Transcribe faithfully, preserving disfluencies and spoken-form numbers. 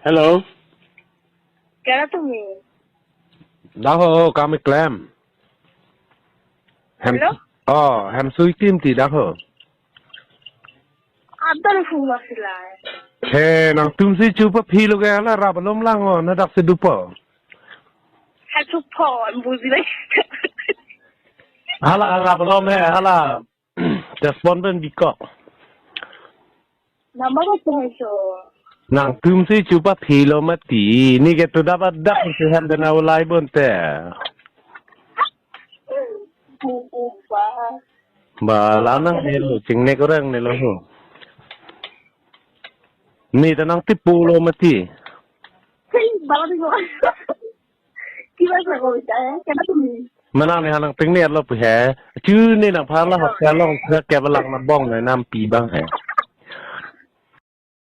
Hello. Kera tumi? Dak ho, kam keklem. Hem, hello? Oh, hem sui tim ti dak ho. Abdul Fuma silai. He, nangtumsi chupa philo ke hala rap alom lang ho, na dak si dupo. Ha chupo, buji lai. Hala rap alom he, hala. Respond pen bikok. Nama ko puheso. Nangtumsi chupa philo mati. Neke tu dapat dak si hem dena ulai bonte. Upa. Ba, la nang helo, chingnek orang ne lo ho. Ne ta nangtipulo mati. Hei, bala di ko. Kiba sa ko ita, eh? Kena tumi? Manang ne hanang ting ne lo pu he. Chu ne nangphan la hotel along ke balang nabong ne nampi bang he.